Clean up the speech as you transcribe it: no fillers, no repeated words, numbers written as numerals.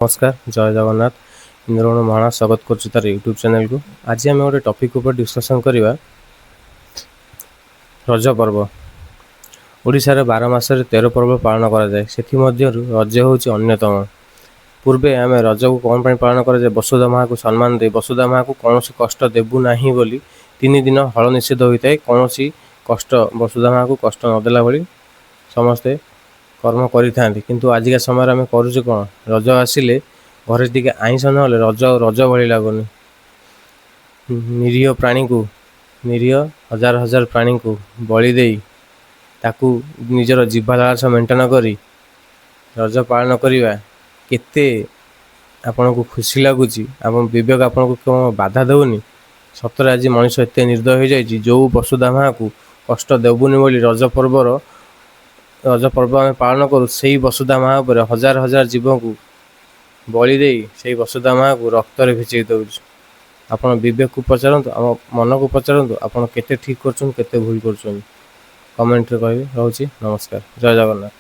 ନମସ୍କାର, ଜୟ ଜଗନ୍ନାଥ। ଇନ୍ଦ୍ରମଣ ମହାରଣା ସ୍ୱାଗତ କରୁଛି ତାର ୟୁଟ୍ୟୁବ୍ ଚ୍ୟାନେଲକୁ। ଆଜି ଆମେ ଗୋଟେ ଟପିକ୍ ଉପରେ ଡିସ୍କସନ୍ କରିବା, ରଜ ପର୍ବ। ଓଡ଼ିଶାରେ 12 ମାସରେ 13 ପର୍ବ ପାଳନ କରାଯାଏ। ସେଥିମଧ୍ୟରୁ ରଜ ହେଉଛି ଅନ୍ୟତମ। ପୂର୍ବେ ଆମେ ରଜକୁ କ'ଣ ପାଇଁ ପାଳନ କରାଯାଏ? ବସୁଧା ମାଆକୁ ସମ୍ମାନ ଦେଇ, ବସୁଧା ମାଆକୁ କୌଣସି କଷ୍ଟ ଦେବୁ ନାହିଁ ବୋଲି 3 ଦିନ ହଳ ନିଷେଧ ହୋଇଥାଏ। କୌଣସି କଷ୍ଟ, ବସୁଧା ମାଆକୁ କଷ୍ଟ ନଦେଲା ଭଳି ସମସ୍ତେ କର୍ମ କରିଥାନ୍ତି। କିନ୍ତୁ ଆଜିକା ସମୟରେ ଆମେ କରୁଛୁ କ'ଣ? ରଜ ଆସିଲେ ଘରେ ଟିକେ ଆଇଁଷ ନହେଲେ ରଜ ରଜ ଭଳି ଲାଗୁନି। ନିରୀହ ପ୍ରାଣୀଙ୍କୁ, ନିରୀହ ହଜାର ହଜାର ପ୍ରାଣୀଙ୍କୁ ବଳି ଦେଇ, ତାକୁ ନିଜର ଜିଭା ଲାଳସା ମେଣ୍ଟନ କରି ରଜ ପାଳନ କରିବା କେତେ ଆପଣଙ୍କୁ ଖୁସି ଲାଗୁଛି? ଆମ ବିବେକ ଆପଣଙ୍କୁ କ'ଣ ବାଧା ଦେଉନି? ସତରେ ଆଜି ମଣିଷ ଏତେ ନିର୍ଦ୍ଦୟ ହୋଇଯାଇଛି? ଯେଉଁ ବସୁଧା ମାଆକୁ କଷ୍ଟ ଦେବୁନି ବୋଲି ରଜ ପର୍ବ ଆମେ ପାଳନ କରୁ, ସେଇ ବସୁଧା ମା ଉପରେ ହଜାର ହଜାର ଜୀବଙ୍କୁ ବଳି ଦେଇ ସେଇ ବସୁଧା ମାଆକୁ ରକ୍ତରେ ଭିଜେଇ ଦେଉଛୁ। ଆପଣ ବିବେକକୁ ପଚାରନ୍ତୁ, ଆମ ମନକୁ ପଚାରନ୍ତୁ, ଆପଣ କେତେ ଠିକ୍ କରୁଛନ୍ତି, କେତେ ଭୁଲ କରୁଛନ୍ତି? କମେଣ୍ଟରେ କହିବେ। ରହୁଛି, ନମସ୍କାର, ଜୟ ଜଗନ୍ନାଥ।